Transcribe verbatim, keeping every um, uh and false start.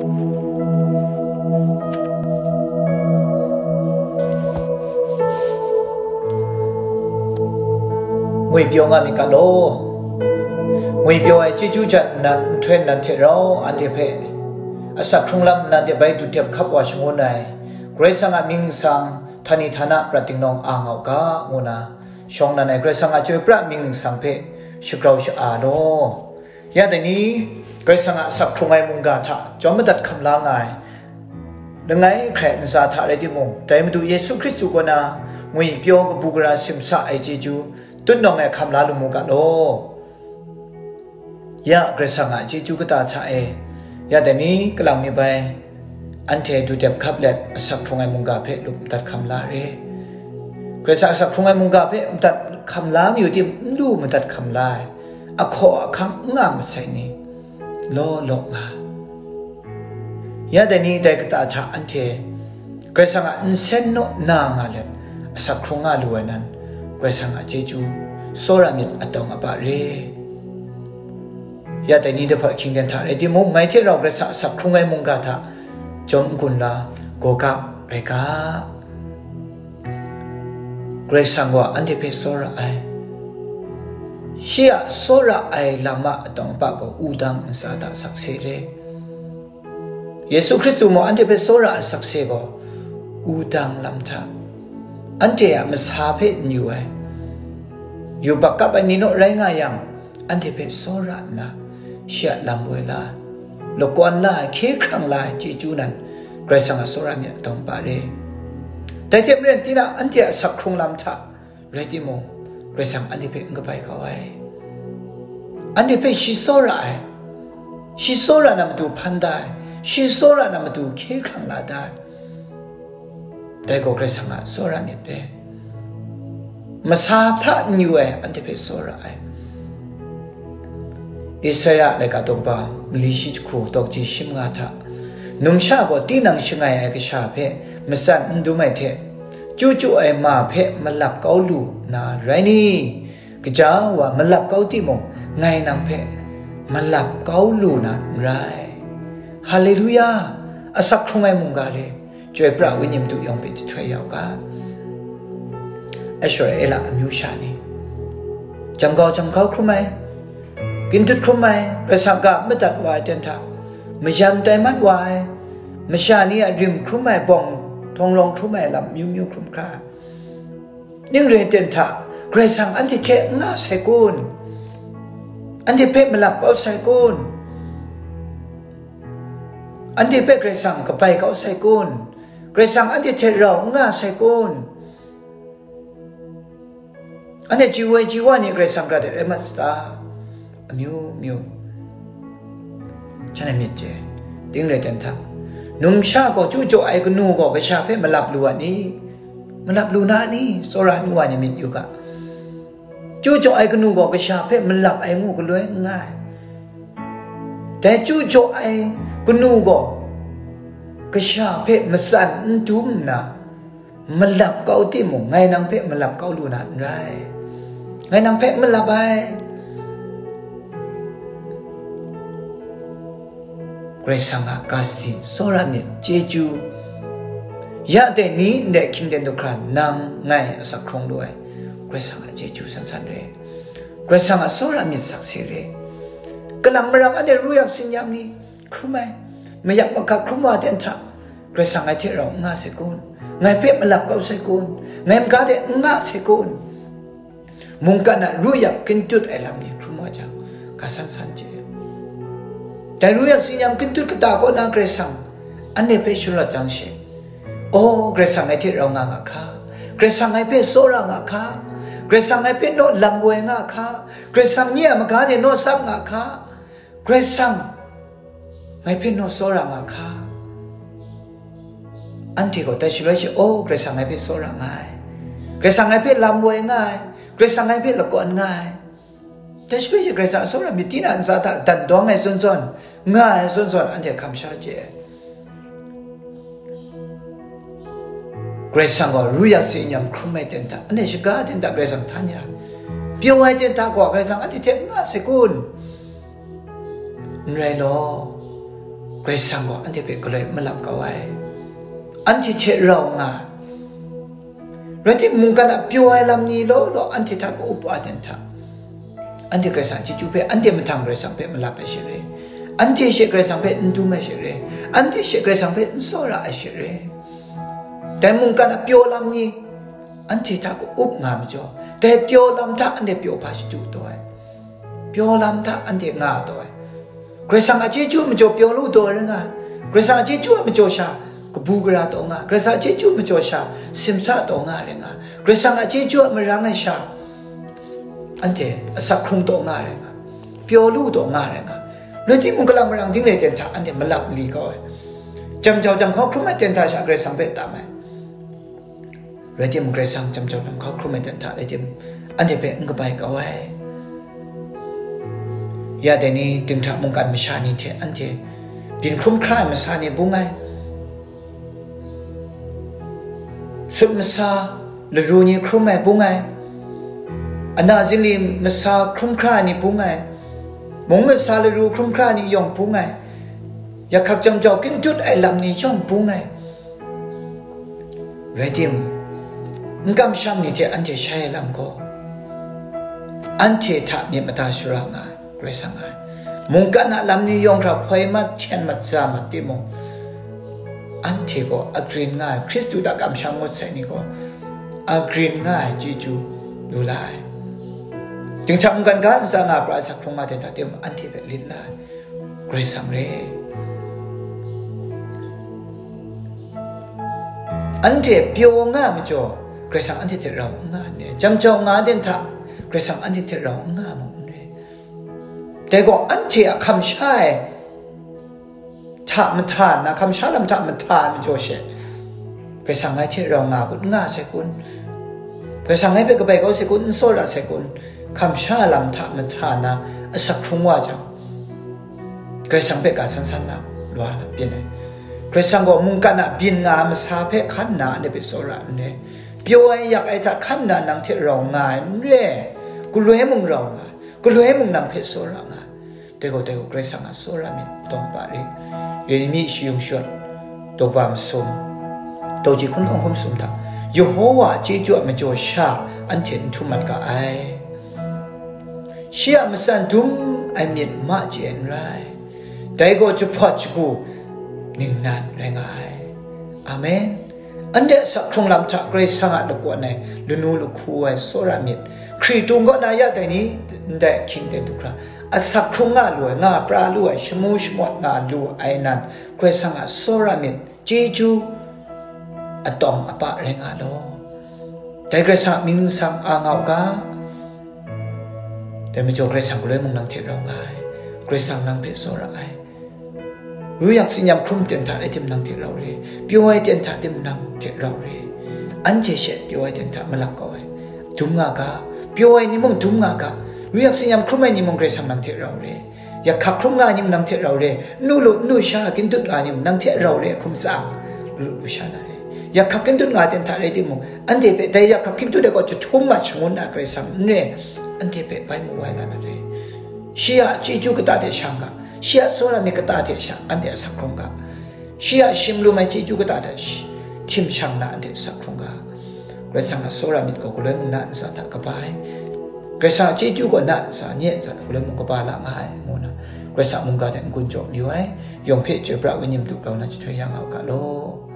Ngwipyaw nga myit ga law. Ngwipyaw ai chyeju jan nnan nhtoi nnan hte rau anhte hpe asak hkrung lam nnan de bai dut dep hkap wa shangun ai Karai Kasang a mying ningsang htani htana prat dingdawng a nga u ga, ngu na shawng nnan ai Karai Kasang a chyoi pra mying ningsang hpe shagrau sha-a law. Ya dai ni, Karai Kasang a asak hkrung ai mungga hta jawm madat hkam la nga ai, langai hkrai ntsa hta rai timung, dai Madu Yesu Hkristu kaw na ngwipyaw kabu gara simsa ai chyeju tutnawng e hkam la lu mu ga law. Ya Karai Kasang a chyeju kata hta e, ya dai ni kalang mi bai, anhte dut dep hkap let asak hkrung ai mungga hpe lup madat hkam la re. Karai Kasang asak hkrung ai mungga hpe madat hkam la mayu tim, n lu madat hkam la ai, ahkaw ahkang n nga masai ni, law law nga. Ya dai ni dai kata hta anhte Karai Kasang a nsen naw na nga let asak hkrung nga lu ai nan, Karai Kasang a chyeju tsawra myit atawng aba re. Ya dai ni dai hpa hkying ten hta rai timung, ngai hte rau Karai Kasang asak hkrung ai mungga hta jawm n-gun la, gaw ga rai ga. Karai Kasang gaw anhte hpe tsawra ai. Shi a tsawra ai lam a atawng apa gaw wudang ntsa hta sakse re. Yesu Hkristu mung anhte hpe tsawra ai sakse gaw wudang lam hta, anhte a masa hpe n yu ai, yubak kap ai ni naw rai nga yang, anhte hpe tsawra nna, shi a lam woi la, lakawn la ai, hkye hkrang la ai chyeju nan, Karai Kasang a tsawra myit atawng apa re. Dai hte maren, tinang anhte a asak hkrung lam hta rai timung, Karai Kasang anhte hpe n kabai kau ai. Anhte hpe shi tsawra ai, shi tsawra na matu hpan da ai, shi tsawra na matu hkye hkrang la da ai. Dai gaw Karai Kasang a tsawra myit re. Masa hta n yu ai, anhte hpe tsawra ai. Isaya laika daw kaba mali shi jahku daw kaji shi manga hta, numsha gaw tinang shangai ai kasha hpe matsan n dum ai hte, chyu chyu ai ma hpe malap kau lu na rai ni? Gaja wa malap kau timung, ngai nang hpe malap kau lu na n rai. Haleluya! Asak hkrung ai mungga re, chyoi pra ai wenyi madu yawng hpe jahtoi ya u ga. Israela amyu sha ni, jam gau jam grau hkrum ai, gindut hkrum ai, Karai Kasang ga madat wa ai ten hta, mayam tai mat wa ai, masha ni a rim hkrum ai, bawng htawng rawng hkrum ai lam amyu myu hkrum hkra ai. Ning rai ten hta, Karai Kasang anhte hte n nga sai kun? Anhte hpe malap kau sai kun? Anhte hpe Karai Kasang kabai kau sai kun? Karai Kasang anhte hte rau n nga sai kun? Anhte chyu ai chyu wa ni Karai Kasang hkra de rai mat sata? Amyu myu. Shanhte myit chye, ting rai ten hta, numsha gaw chyu jaw ai kanu gaw kasha hpe malap lu a ni? Malap lu na a ni? Tsawra nu wa ni myit yu ga. Chyu jaw ai kanu gaw kasha hpe malap ai ngu galoi n nga ai. Dai chyu jaw ai kanu gaw kasha hpe matsan n dum nna, malap kau timung, ngai nang hpe malap kau lu na n rai. Ngai nang hpe malap ai. Karai Kasang a ga sadi, tsawra myit, chyeju, ya dai ni ndai hkying ten du hkra nang ngai asak hkrung lu ai, Karai Kasang a chyeju san san re. Karai Kasang a tsawra myit sakse re. Kalang marang anhte ru yak tsin-yam ni hkrum ai, mayak mahkak hkrum wa ten hta, Karai Kasang ngai hte rau n nga sai kun? Ngai hpe malap kau sai kun? Ngai maga de n nga sai kun? Mungkan a ru yak kintut ai lam ni hkrum wa jang, ga san san chye. Dai ru yak tsin-yam kintut kata kaw na Karai Kasang anhte hpe sharawt jang she, "O, Karai Kasang ngai hte rau nga nga hka, Karai Kasang ngai hpe tsawra nga hka, Karai Kasang ngai hpe naw lam woi nga hka, Karai Kasang nye a maga de naw tsap nga hka, Karai Kasang ngai hpe naw tsawra nga hka." Anhte gaw dai shaloi she, "O, Karai Kasang ngai hpe tsawra nga ai, Karai Kasang ngai hpe lam woi nga ai, Karai Kasang ngai hpe lakawn nga ai." Dai shaloi she Karai Kasang a tsawra myit, tinang ntsa hta dan dawng ai zawn zawn, nga ai zawn zawn, anhte hkam sha chye ai. Karai Kasang gaw ru yak tsin-yam hkrum ai ten hta, anhte shaga ten hta Karai Kasang htan ya, pyaw ai ten hta gaw Karai Kasang anhte hte n nga sai kun? N rai law, Karai Kasang gaw anhte hpe galoi malap kau ai, anhte hte rau nga ai. Rai timung, mungkan a pyaw ai lam ni law law anhte hta ka-up wa ai ten hta, anhte Karai Kasang chyeju hpe, anhte mahtang Karai Kasang hpe malap ai she re, anhte she Karai Kasang hpe n dum ai she re, anhte she Karai Kasang hpe n tsawra ai she re. Dai mungkan a pyaw lam ni anhte hta ka-up nga ai majaw, dai pyaw lam hta anhte pyaw hpa shadu taw ai, pyaw lam hta anhte nga taw ai. Karai Kasang a chyeju a majaw pyaw lu taw rai nga ai. Karai Kasang a chyeju a majaw sha kabu gara taw nga ai. Karai Kasang a chyeju a majaw sha simsa taw nga ai rai nga ai. Karai Kasang a chyeju a marang ai sha anhte asak hkrung taw nga ai rai nga ai. Pyaw lu taw nga ai rai nga ai. Rai timung, kalang marang ding re ten hta anhte malap li kau ai. Jam jau jam hkau hkrum ai ten hta sha Karai Kasang hpe tam ai. Rai timung, Karai Kasang jam jau jam hkau hkrum ai ten hta rai timung, anhte hpe n kabai kau ai. Ya dai ni dinghta mungkan masha ni hte anhte byin hkrum hkra ai masa ni bung ai, sut masa laru ni hkrum ai bung ai, ana zingli masa hkrum hkra ai ni bung ai, mung masa laru hkrum hkra ai ni yawng bung ai, yakhak jam jau kintut ai lam ni yawng bung ai. Rai timung, n kamsham ni hte anhte shai ai lam gaw, anhte hta myit mada shara nga ai, Karai Kasang nga ai. Mungkan a lam ni yawng hkra hkoi mat hten mat za mat timung, anhte gaw agrin nga ai, Hkristu hta kamsham ngut sai ni gaw agrin nga ai chyeju lu la ai. Dinghta mungkan ga ntsa nga pra ai asak hkrung nga ai ten hta timung, anhte hpe lit la ai. Karai Kasang re. Anhte pyaw nga ai majaw, Karai Kasang anhte hte rau n nga ai n re. Jam jau nga ai ten hta, Karai Kasang anhte hte rau n nga ai mung n re. Dai gaw, anhte a hkam sha ai hta mahta nna, hkam sha lam hta mahta ai majaw she, Karai Kasang ngai hte rau nga ai kun, n nga sai kun, Karai Kasang ngai hpe kabai kau sai kun, n tsawra sai kun, hkam sha lam hta mahta nna asak hkrung wa jang, Karai Kasang hpe ga san san na, lwa na byin ai. Karai Kasang gaw mungkan a byin nga ai masa hpe hkan nna anhte hpe tsawra n re. Pyaw ai yak ai hta hkan nna nang hte rau nga ai n re. Galoi mung rau nga ai, galoi mung nang hpe tsawra nga ai. Dai gaw, dai gaw, Karai Kasang a tsawra myit tawng pa re. Yeremi shayung shawng, daw ba masum, daw ji hkun hkawng hkun masum hta, Yehowa a chyeju a majaw sha anhte n htum mat ga ai. Shi a matsan dum ai myit ma chye n rai. Dai gaw jahpawt shagu ningnan rai nga ai. Amen. Anhte asak hkrung lam hta Karai Kasang a lakawn ai, lanu lahku ai tsawra myit, hkritung kaw na ya dai ni, ndai ahkying ten du hkra, asak hkrung nga lu ai, nga pra lu ai, shamu shamawt nga lu ai nan, Karai Kasang a tsawra myit, chyeju atawng apa rai nga law. Dai Karai Kasang a mying nsang a nga u ga, dai majaw Karai Kasang galoi mung nang hte rau nga ai, Karai Kasang nang hpe tsawra ai. Ru yak tsin-yam hkrum ten hta rai tim nang hte rau re, pyaw ai ten hta tim nang hte rau re. Anhte she pyaw ai ten hta malap kau ai, dum nga ga, pyaw ai ni mung dum nga ga, ru yak tsin-yam hkrum ai ni mung Karai Kasang nang hte rau re. Yakhak hkrum nga ai ni mung nang hte rau re, n lu lu, n lu sha, kintut nga ai ni mung nang hte rau re, hkum tsang, lu lu, lu sha na re. Yakhak kintut nga ai ten hta rai timung, anhte hpe dai yakhak kintut ai gaw jahtum mat shangun na Karai Kasang n re, anhte hpe bai mu wai la na re. Shi a chyeju kata hte shang ga, shi a tsawra myit kata hte sha, anhte asak hkrung ga, shi a shim lum ai chyeju kata hte shi, htim shang na anhte asak hkrung ga. Karai Kasang a tsawra myit gaw galoi mung na ntsa hta kaba ai. Karai Kasang a chyeju gaw na ntsa, nye ntsa hta galoi mung kaba la nga ai, ngu na, Karai Kasang mungga hte n-gun jaw mayu ai, yawng hpe chyoi pra ai wenyi madu grau na jahtoi ya nga u ga law.